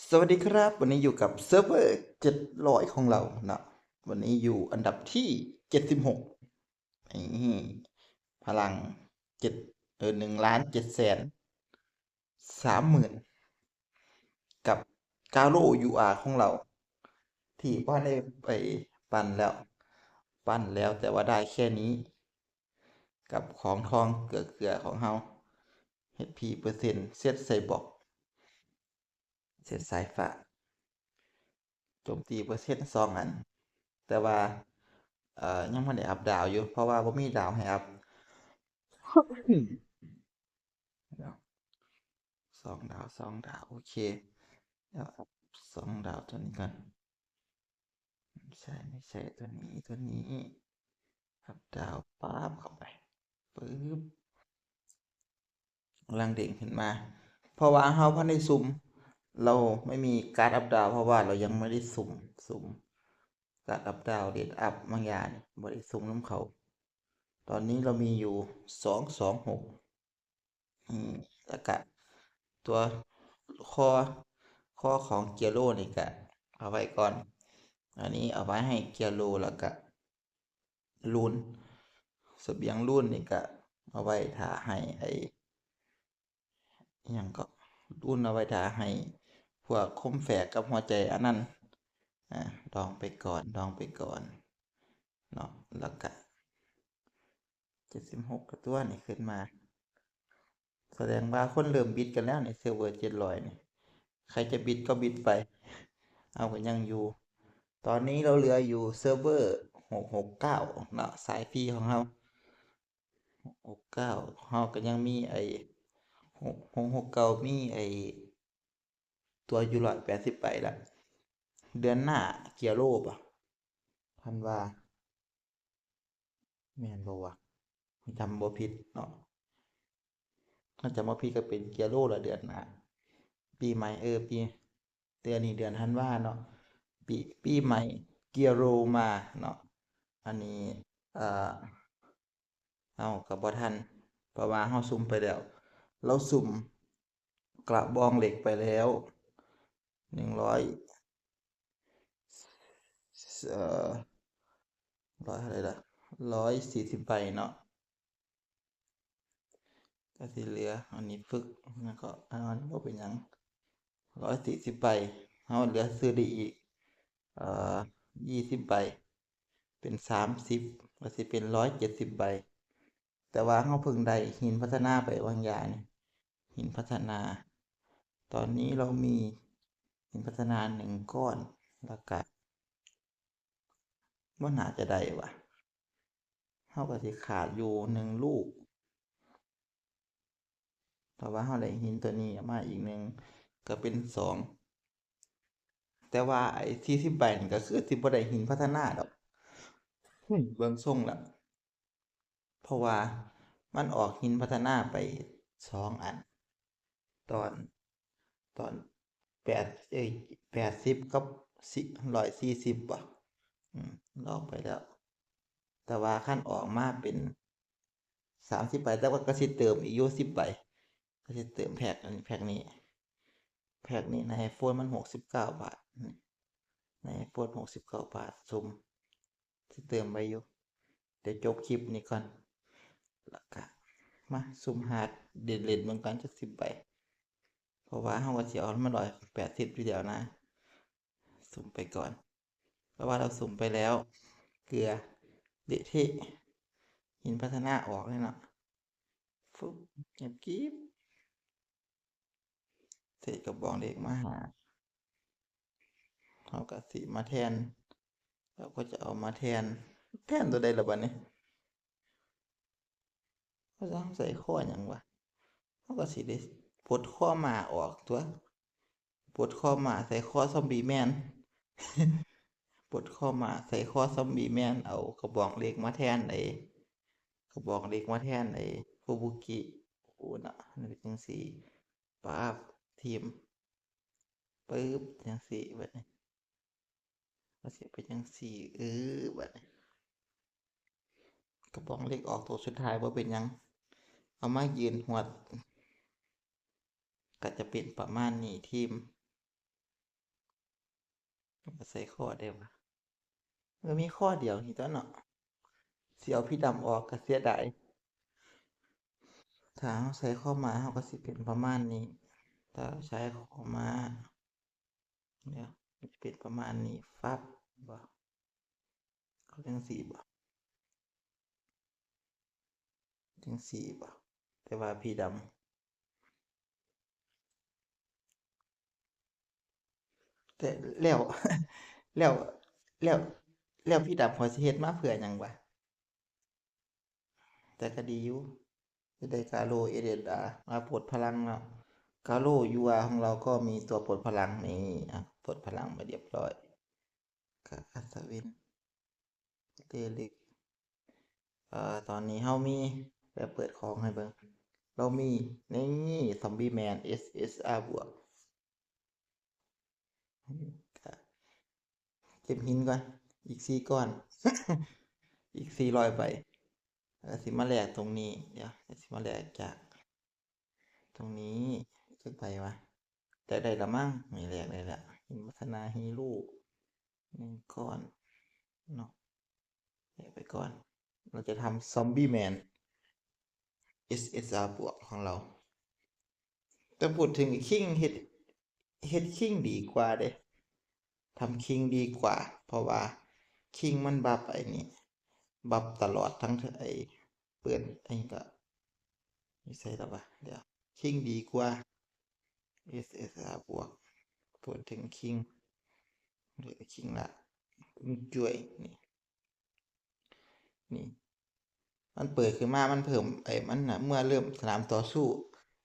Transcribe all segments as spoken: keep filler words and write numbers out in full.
สวัสดีครับ วันนี้อยู่กับเซิร์ฟเวอร์เจ็ดร้อยของเราเนาะ วันนี้อยู่อันดับที่เจ็ดสิบหก นี่ พลังเจ็ด เออ หนึ่งล้านเจ็ดแสนสามหมื่น กับกาโล ยูอาร์ ของเรา ที่พ่อได้ไปปั่นแล้ว ปั่นแล้วแต่ว่าได้แค่นี้ กับของทองเกลือๆของเฮา เอชพีเปอร์เซ็นต์ เซตไซบอร์ก เซตสายฟ้า โจมตีเปอร์เซ็นต์สองอัน แต่ว่า เอ่อ ยังบ่ได้อัพดาวอยู่ เพราะว่าบ่มีดาวให้อัพ เดี๋ยว สองดาว สองดาว โอเค เดี๋ยวอัพสองดาวตัวนี้ก่อน ไม่ใช่ ไม่ใช่ ตัวนี้ ตัวนี้ อัพดาว ป๊าบ เข้าไป ปึ๊บ กำลังเด้งขึ้นมา เพราะว่าเฮาพันได้ซุ่ม เราไม่มีการ์ดอัพดาว เพราะว่าเรายังไม่ได้ซุ่ม ซุ่ม การ์ดอัพดาว เรทอัพ บางอย่างนี่บ่ได้ซุ่มนำเขา ตอนนี้เรามีอยู่ สองสองหก อืม แล้วก็ตัวคอ คอของเกียโลนี่ก็เอาไว้ก่อน อันนี้เอาไว้ให้เกียโล แล้วก็ลูน เสบียงลูนนี่ก็เอาไว้ถ้าให้ไอ้ อิหยังก็ ลูนเอาไว้ถ้าให้พวกคมแฝกกับหัวใจอันนั้น อ่า ดองไปก่อน ดองไปก่อน เนาะ แล้วก็ เจ็ดสิบหก กระตัวนี่ขึ้นมา แสดงว่าคนเริ่มบิดกันแล้วในเซิร์ฟเวอร์เจ็ดร้อยนี่ ใครจะบิดก็บิดไป เอากันยังอยู่ ตอนนี้เราเหลืออยู่เซิร์ฟเวอร์หกหกเก้าเนาะ สายฟรีของเรา หกหกเก้า เราก็ยังมีไอ้ หกหกเก้า มีไอ้ ตัวอยู่ร้อยแปดสิบใบละ เดือนหน้าเกียโลบ่ ธันวา แม่นบ่วะ จำบ่ผิดเนาะ ถ้าจำบ่ผิดก็เป็นเกียโลละเดือนหน้า ปีใหม่ เออ ปี เดือนนี้เดือนธันวาเนาะ ปี ปีใหม่เกียโลมาเนาะ อันนี้ เอ่อ เอ้า ก็บ่ทัน เพราะว่าเราซุ่มไปแล้ว เราซุ่มกระบองเหล็กไปแล้ว หนึ่งร้อย เอ่อ ร้อยเท่าไหร่ล่ะ ร้อยสี่สิบใบเนาะ ก็สิเหลือ อันนี้ฝึก แล้วก็ อันนี้บ่เป็นหยัง ร้อยสี่สิบใบ เราเหลือซื้อได้อีก เอ่อ ยี่สิบใบ เป็นสามสิบ ก็สิเป็นร้อยเจ็ดสิบใบ แต่ว่าเราเพิ่งได้หินพัฒนาไปบางอย่างนี่ หินพัฒนา ตอนนี้เรามีหินพัฒนาหนึ่งก้อน แล้วก็ บ่น่าจะได้วะ เราก็สิขาดอยู่หนึ่งลูก เพราะว่าเราได้หินตัวนี้มาอีกหนึ่ง ก็เป็นสอง แต่ว่าไอ้สี่สิบใบนี่ก็คือสิบ่ได้หินพัฒนาดอก เบิ่งทรงแล้ว เพราะว่ามันออกหินพัฒนาไปสองอัน ตอน ตอนแปด เอ้ย แปดสิบกับสิ ร้อยสี่สิบบ่ อืม ออกไปแล้ว แต่ว่าคันออกมาเป็นสามสิบใบ แต่ว่าก็สิเติมอีกอยู่สิบใบ ก็สิเติมแพ็คอันนี้ แพ็คนี้ แพ็คนี้ในไอโฟนมันหกสิบเก้าบาท อืม ในไอโฟนหกสิบเก้าบาท ซุ่ม สิเติมไว้อยู่ เดี๋ยวจบคลิปนี้ก่อน แล้วก็มาซุ่มหาเล่นๆเบิ่งกันจักสิบใบ เพราะว่าเราก็สิเอามาร้อยแปดสิบทีเดียวนะ ซุ่มไปก่อน เพราะว่าเราซุ่มไปแล้ว เกลือเละเทะ หินพัฒนาออกเลยเนาะ ฟึบ เงียบกริบ เศษกระบองเหล็กมาหา เราก็สิมาแทน เราก็จะเอามาแทน แทนตัวใดล่ะบัดนี้ เราต้องใส่ข้อหยังวะ เราก็สิได้ปลดข้อหมาออกตัว ปลดข้อหมาใส่ข้อซอมบี้แมน ปลดข้อหมาใส่ข้อซอมบี้แมน เอากระบองเหล็กมาแทนไอ้ กระบองเหล็กมาแทนไอ้ฟูบุกิ โอ้น่ะ มันเป็นจังซี่ ป๊าบ ทิ่ม ปึ๊บ จังซี่ บัดนี้ ก็สิเป็นจังซี่ เออ บัดนี้ กระบองเหล็กออกตัวสุดท้าย บ่เป็นหยัง เอามายืนหวด ก็จะเป็นประมาณนี้ ทิ่ม ก็ใส่ข้อได้วะ ก็มีข้อเดียวนี่ตัวเนาะ สิเอาพี่ดำออกก็เสียดาย ถ้าเราใส่ข้อมาเราก็สิเป็นประมาณนี้ ถ้าใช้ข้อมา เดี๋ยว มันจะเป็นประมาณนี้ ฟับ บ่ เขาจังสี่บ่ จังสี่บ่ แต่ว่าพี่ดำ แต่แล้ว แล้ว แล้ว แล้วพี่ดำเขาสิเฮ็ดมาเพื่อหยังวะ แต่ก็ดีอยู่ จะได้กาโล เอสเอสอาร์ มาปลดพลังเนาะ กาโล ยูอาร์ ของเราก็มีตัวปลดพลังนี่ อ่ะ ปลดพลังมาเรียบร้อย ก็อัศวิน เดลิก เอ่อ ตอนนี้เฮามี แบบเปิดของให้เบิ่ง เรามี นี่ ซอมบี้แมน เอสเอสอาร์ บวก ก็เก็บหินก่อน อีกสี่ก้อน อีกสี่ร้อยใบ แล้วสิมาแลกตรงนี้ เดี๋ยว สิมาแลกจาก ตรงนี้ จักใบวะ แลกได้ละมั้ง นี่แลกได้ละ หินพัฒนาฮีโร่ หนึ่งก้อน เนาะ แลกไปก่อน เราจะทำซอมบี้แมน เอสเอสอาร์ บวกของเรา แต่พูดถึงคิงเฮ็ด เฮ็ดคิงดีกว่าเด้ ทำคิงดีกว่า เพราะว่าคิงมันบัฟไอ้นี่ บัฟตลอดทั้งไอ้เปื้อนไอ้นี่ก็ ไม่ใช่แล้ววะ เดี๋ยว คิงดีกว่า เอสเอสอาร์ บวก พูดถึงคิง เหลือคิงละ คิงจวย นี่ นี่ มันเปิดขึ้นมา มันเพิ่ม ไอ้ มันน่ะ เมื่อเริ่มสนามต่อสู้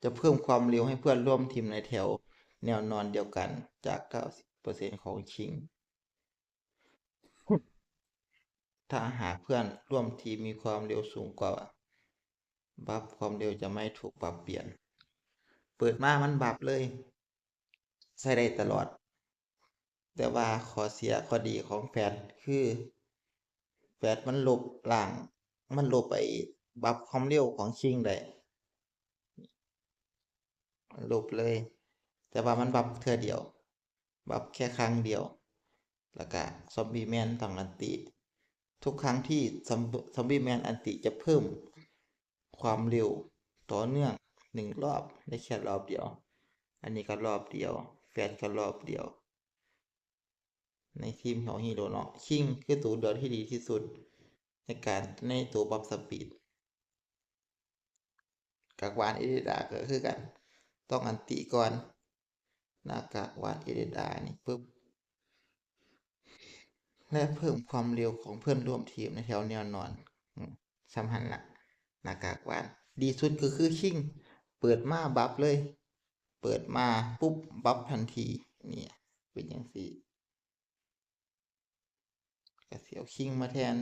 จะเพิ่มความเร็วให้เพื่อนร่วมทีมในแถวแนวนอนเดียวกัน จากเก้าสิบเปอร์เซ็นต์ของคิง ถ้าหากเพื่อนร่วมทีมมีความเร็วสูงกว่า บัฟความเร็วจะไม่ถูกปรับเปลี่ยน เปิดมามันบัฟเลย ใช้ได้ตลอด แต่ว่าข้อเสียข้อดีของแฟดคือ แฟดมันลบล้าง มันลบไอ้บัฟความเร็วของคิงได้ ลบเลย แต่ว่ามันบัฟเทื่อเดียว บัฟแค่ครั้งเดียว แล้วก็ซอมบี้แมนต้องอันติ ทุกครั้งที่ซอม ซอมบี้แมนอันติจะเพิ่มความเร็วต่อเนื่องหนึ่งรอบ ได้แค่รอบเดียว อันนี้ก็รอบเดียว แฟดก็รอบเดียว ในทีมของฮีโร่เนาะ คิงคือตัวเดียวที่ดีที่สุด ในการ ในตัวบัฟสปีด กากหวานเอเดดาก็คือกัน ต้องอันติก่อน หน้ากากหวานเอเดดานี่ปุ๊บ และเพิ่มความเร็วของเพื่อนร่วมทีมในแถวแนวนอน อืม สำคัญละ หน้ากากหวาน ดีสุดก็คือคิง เปิดมาบัฟเลย เปิดมาปุ๊บบัฟทันที เนี่ย เป็นจั่งซี้ ก็สิเอาคิงมาแทน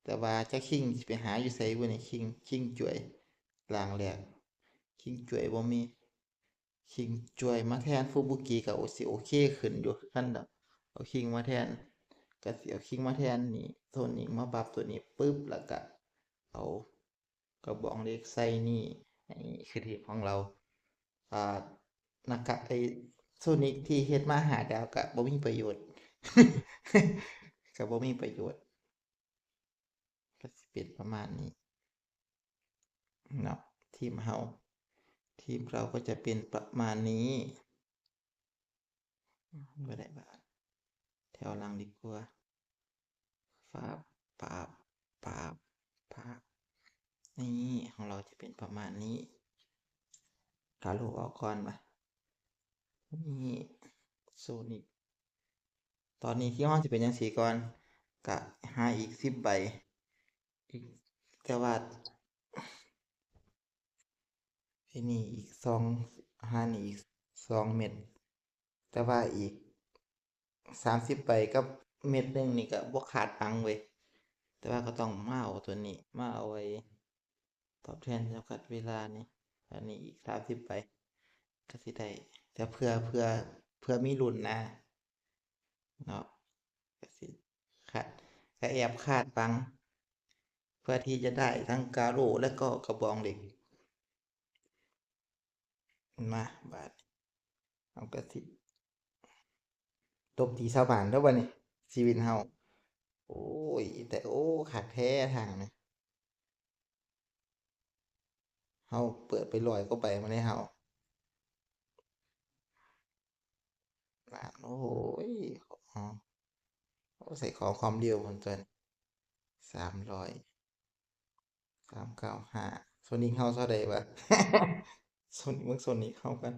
แต่ว่าจักคิงสิไปหาอยู่ไสบุนี่ คิง คิงจวย ล่างแรก คิงจวยบ่มี คิงจวยมาแทนฟูบุกิก็โอ สิโอเคขึ้นอยู่คือกันดอก เอาคิงมาแทน ก็สิเอาคิงมาแทนนี่ โซนิกมาบัฟตัวนี้ปุ๊บ แล้วก็เอากระบองเหล็กใส่นี่ นี่คือทีมของเรา อ่า หน้ากากไอ้โซนิกที่เฮ็ดมาห้าดาวก็บ่มีประโยชน์ ก็บ่มีประโยชน์ ก็สิเป็นประมาณนี้เนาะ ทีมเฮา ทีมเราก็จะเป็นประมาณนี้ บ่ได้บาด แถวหลังดีกว่า ฟาบ ปาบ ปาบ ปาบ นี่ ของเราจะเป็นประมาณนี้ กาโลออกก่อนมา นี่ โซนิก ตอนนี้ทีมเฮาสิเป็นจั่งซี้ก่อน ก็หาอีกสิบใบ อีก แต่ว่า ไอ้นี่อีกสอง หานี่อีกสองเม็ด แต่ว่าอีกสามสิบใบกับเม็ดหนึ่งนี่ก็บ่ขาดปังเว้ย แต่ว่าก็ต้องมาเอาตัวนี้ มาเอาไอ้ตอบแทนจำกัดเวลานี่ อันนี้อีกสามสิบใบ ก็สิได้ แต่เพื่อ เพื่อ เพื่อมีลุ้นนะ เนาะ ก็สิขาด ก็แอบขาดปัง เพื่อที่จะได้ทั้งกาโร่และก็กระบองเหล็ก มา บาด เอากระสิ ตบตีชาวบ้านเด้อบัดนี้ ชีวิตเฮา โอ้ย แต่ โอ้ คักแท้ทางนี้ เฮาเปิดไปร้อยกว่าใบมาเลยเฮา โอ้ย อ๋อ โอ้ ใส่ของความเร็วมันตัวนี้ สามร้อย สามเก้าห้า โซนิกเฮาเท่าใดวะ โซนิก เบิ่งโซนิกเฮากัน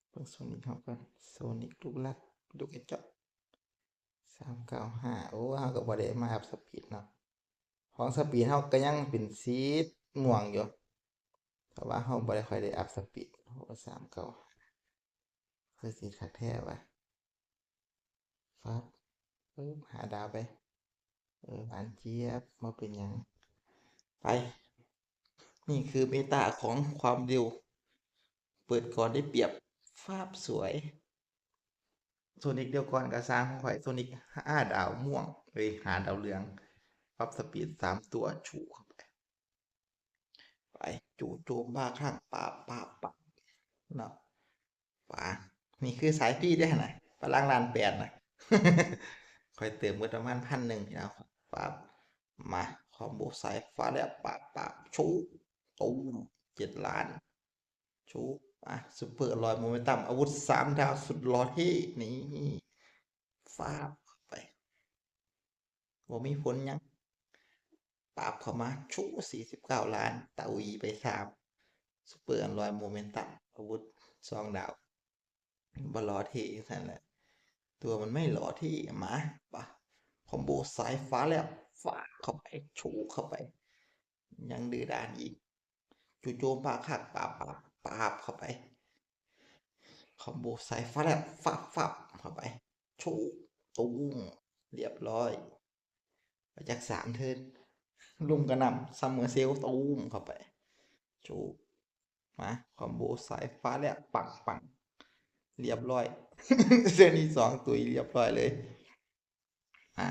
เบิ่งโซนิกเฮากัน โซนิกลูกรัก ลูกกระจอก สามเก้าห้า โอ้ เฮาก็บ่ได้มาอัพสปีดเนาะ ของสปีดเฮาก็ยังเป็นสีม่วงอยู่ เพราะว่าเฮาบ่ได้ค่อยได้อัพสปีด โอ้ สามเก้าห้า คือสิคักแท้วะ ปั๊บ ปึ๊บ หาดาวไป เออ หวานเจี๊ยบ บ่เป็นหยัง ไป นี่คือเมตาของความเร็ว เปิดก่อนได้เปรียบ ฟาบ สวย โซนิกเดียวก่อนก็ซ่างของข้อย โซนิกห้าดาวม่วง เอ้ย ห้าดาวเหลือง ปรับสปีดสามตัว ชูเข้าไป ไป จู่โจมบ้าคลั่ง ปาบ ปาบ ปาบ เนาะ ปาบ นี่คือสายฟรีเด้หั่นน่ะ พลังล้านแปดน่ะ ข้อยเติมเบิดประมาณพันหนึ่งนี่นะ ปาบ มา คอมโบสายฟ้าแลบ ปาบ ปาบ ชู ตูม เจ็ดล้าน ชู อ่ะ ซุปเปอร์อัลลอยโมเมนตัม อาวุธสามดาวสุดหล่อเท่ นี่ ฟาบเข้าไป บ่มีผลหยัง ปาบเข้ามา ชู สี่สิบเก้าล้าน ตาอุยไปสาม ซุปเปอร์อัลลอยโมเมนตัม อาวุธสองดาว บ่หล่อเท่จังซั่นแหละ ตัวมันไม่หล่อเท่ มา ปะ คอมโบสายฟ้าแลบ ฟาบเข้าไป ชูเข้าไป ยังดื้อด้านอีก จู่โจมบ้าคลั่ง ปาบ ปาบ ปาบเข้าไป คอมโบสายฟ้าแลบ ฟาบ ฟาบเข้าไป ชู ตูม เรียบร้อย ไปจักสามเทิร์น ลุมกระหน่ำ ซัมเมอร์เซลล์ ตูมเข้าไป ชู มา คอมโบสายฟ้าแลบ ปัง ปัง เรียบร้อย เทื่อนี้สองตัวเรียบร้อยเลย มา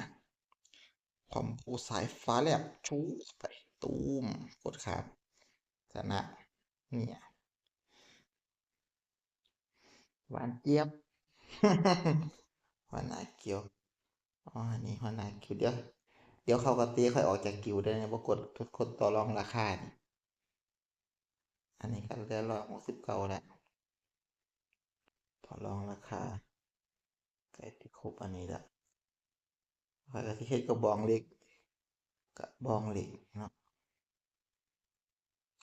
คอมโบสายฟ้าแลบ ชูเข้าไป ตูม กดข้าม ชนะ เนี่ย หวานเจี๊ยบ หัวหน้ากิลด์ อ๋อ อันนี้หัวหน้ากิลด์ เดี๋ยว เดี๋ยวเขาก็ตีข้อยออกจากกิลด์ได้นะ บ่กด กดต่อรองราคานี่ อันนี้ก็เหลือร้อยหกสิบเก้าแล้ว ต่อรองราคา ใกล้สิครบอันนี้แล้ว ข้อยก็สิเฮ็ดกระบองเหล็ก กระบองเหล็กเนาะ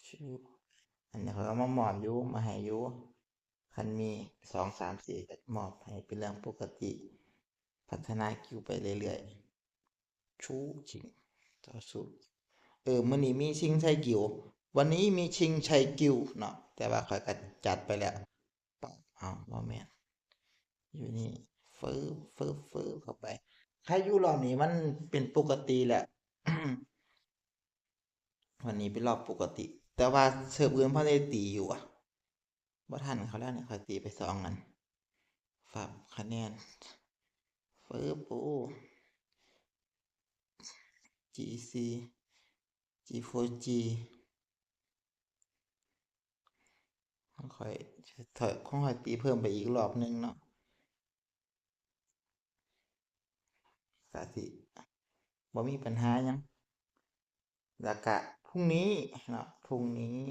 ชึบ อันนี้ข้อยเอามามอบอยู่ มาให้อยู่ คันมีสอง สาม สี่ ก็มอบให้เป็นเรื่องปกติ พัฒนากิลด์ไปเรื่อยๆ ชูชิง ต่อสู้ เออ มื้อนี้มีชิงชัยกิลด์ วันนี้มีชิงชัยกิลด์เนาะ แต่ว่าข้อยก็จัดไปแล้ว ปั๊บ เอา บ่แม่น อยู่นี่ ฟึบ ฟึบ ฟึบ เข้าไป ใครอยู่รอบนี้มันเป็นปกติแหละ วันนี้เป็นรอบปกติ แต่ว่าเซิร์ฟอื่นพอได้ตีอยู่อะ บ่ทันเขาแล้วเนี่ย ข้อยตีไปสองอัน ฟาบ คะแนน ฟึบ โอ้ จีซี จีโฟร์จี ของข้อย ถอย ของข้อยตีเพิ่มไปอีกรอบหนึ่งเนาะ ก็สิบ่มีปัญหาหยัง แล้วก็พรุ่งนี้เนาะ พรุ่งนี้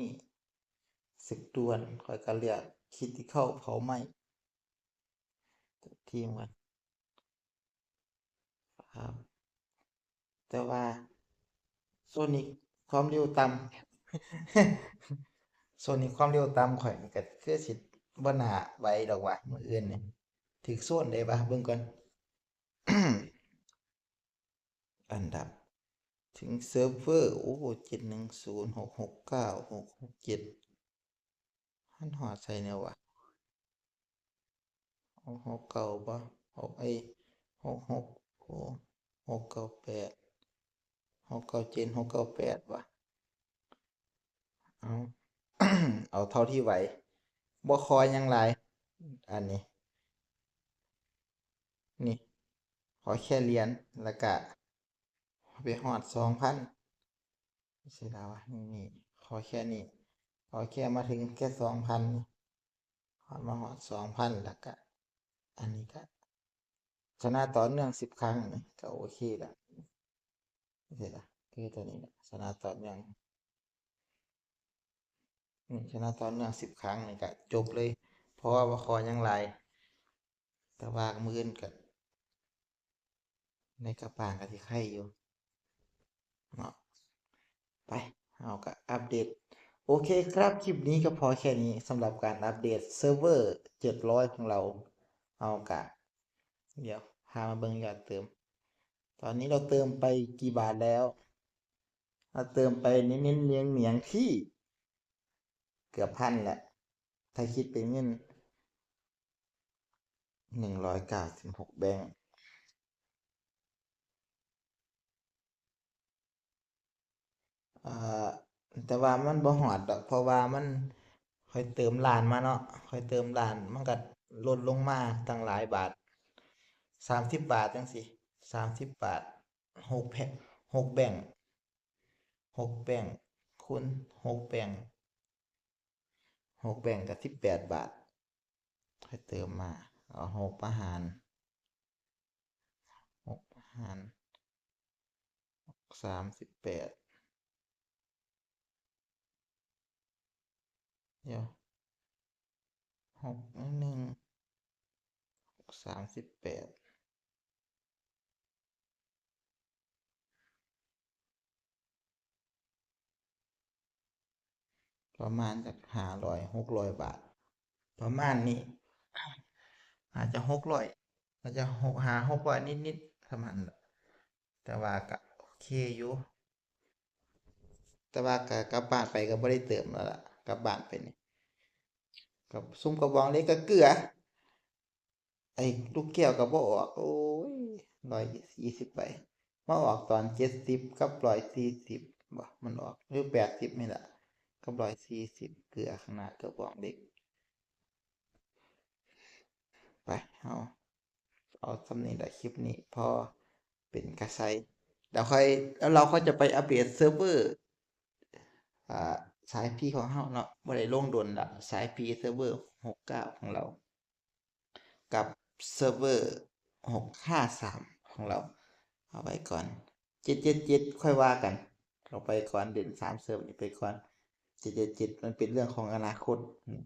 ศึกดวล ข้อยก็เลือกคริติคอลเผาไหม้ ทีมกัน ครับ แต่ว่าโซนิกความเร็วต่ำ โซนิกความเร็วต่ำข้อยนี่ก็คือสิบ่น่าไหวดอกวะ มื้ออื่นนี่ ถืกโซนได้ปะ เบิ่งก่อน อันดับ ถึงเซิร์ฟเวอร์ โอ้ เจ็ดหนึ่งศูนย์ หกหกเก้า หกหกเจ็ด มันฮอดไสแนววะ หกหกเก้าบ่ หก เอ้ย หกหก โอ้ หกเก้าแปด หกเก้าเจ็ด หกเก้าแปด ว่ะ เอา เอาเท่าที่ไหว บ่ขอหยังหลาย อันนี้ นี่ ขอแค่เหรียญ แล้วก็ไปฮอดสองพัน สิแล้ววะ นี่ นี่ ขอแค่นี้ ขอแค่มาถึงแค่สองพัน ฮอด มาฮอดสองพัน แล้วก็ อันนี้ก็ ชนะต่อเนื่องสิบครั้งนี่ก็โอเคละ เห็นละ คือตัวนี้นะ ชนะต่อเนื่อง อืม ชนะต่อเนื่องสิบครั้งนี่ก็จบเลย เพราะว่าบ่คอยังหลาย แต่ว่ามื้ออื่นก็ ในกระป๋างก็สิไข่อยู่ เนาะ ไป เฮาก็อัปเดต โอเคครับ คลิปนี้ก็พอแค่นี้ สำหรับการอัปเดตเซิร์ฟเวอร์เจ็ดร้อยของเรา เฮาก็ เดี๋ยวพามาเบิ่งยอดเติม ตอนนี้เราเติมไปกี่บาทแล้ว เราเติมไปเน้นๆเหนียงๆที่ เกือบพันแหละ ถ้าคิดเป็นเงิน หนึ่งร้อยเก้าสิบหกแบงก์ อ่า แต่ว่ามันบ่ฮอดดอก เพราะว่ามัน ข้อยเติมล้านมาเนาะ ข้อยเติมล้าน มันก็ลดลงมาตั้งหลายบาท สามสิบบาทจั่งซี้ สามสิบบาท หกแพ็ค หกแบงก์ หกแบงก์ คูณหกแบงก์ หกแบงก์ก็สิบแปดบาท ข้อยเติมมา เอาหกมาหาร หกมาหาร สามสิบแปด เดี๋ยว หกหนึ่ง สามสิบแปด ประมาณจักห้าร้อย หกร้อยบาท ประมาณนี้ อาจจะหกร้อย อาจจะหก ห้า หกร้อยนิดๆ ประมาณนั้น แต่ว่าก็โอเคอยู่ แต่ว่าก็กลับบ้านไปก็บ่ได้เติมแล้วล่ะ กลับบ้านไปนี่ กับซุมกระบองเหล็กก็เกลือ ไอ้ลูกแก้วก็บ่ออก โอ้ย ร้อยยี่สิบใบ มาออกตอนเจ็ดสิบกับร้อยสี่สิบบ่ มันออก หรือแปดสิบนี่แหละ กับร้อยสี่สิบ เกลือข้างหน้ากระบองเหล็ก ไป เอา เอาส่ำนี้แหละ คลิปนี้พอเป็นกระไส แล้วค่อย แล้วเราก็จะไปอัปเดตเซิร์ฟเวอร์ อ่า สายพีของเราเนาะ บ่ได้ลงโดนละ สายพีเซิร์ฟเวอร์หกเก้าของเรา กับเซิร์ฟเวอร์หกห้าสามของเรา เอาไว้ก่อน เจ็ดเจ็ดเจ็ด ค่อยว่ากัน เอาไปก่อน เด่นสามเซิร์ฟนี้ไปก่อน เจ็ดเจ็ดเจ็ด มันเป็นเรื่องของอนาคต อืม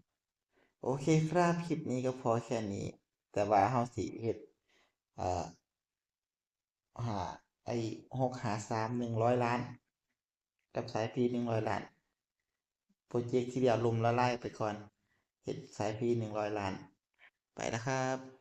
โอเคครับ คลิปนี้ก็พอแค่นี้ แต่ว่าเราสิเฮ็ด เอ่อ หา ไอ้ หกห้าสาม หนึ่งร้อยล้าน กับสายพี หนึ่งร้อยล้าน โปรเจกต์ที่เดียวล่มละลายไปก่อน เฮ็ดสายพี หนึ่งร้อยล้าน ไปนะครับ